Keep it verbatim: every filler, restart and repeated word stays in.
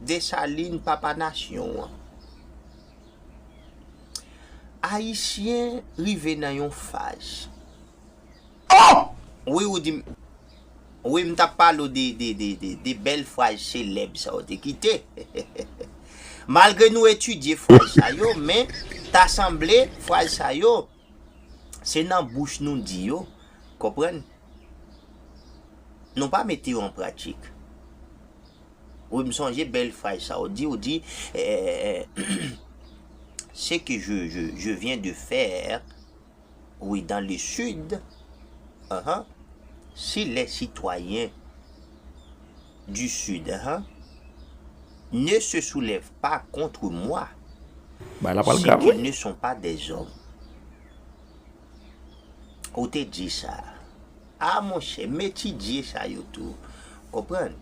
Desalin, papa nasyon an. Ayisyen rive nan yon faz. Wi, ou di m, wi, m t ap pale w de, de, de, de, de bèl fraz selèb sa w te kite. Malgre nou etidye fraz sa yo, men ta sanble fraz sa yo, se nan bouch nou di yo, konprann? Nou pa mete yo an pratik. Wi, m sonje bèl fraz sa w di, ou di, eh, ce que je, je, je viens de faire, oui, dans le sud, uh-huh, si les citoyens du sud, uh-huh, ne se soulèvent pas contre moi, c'est qu'ils ne sont pas des hommes. Ou te di sa. A monchè, m etidye sa yo tou. Konprann?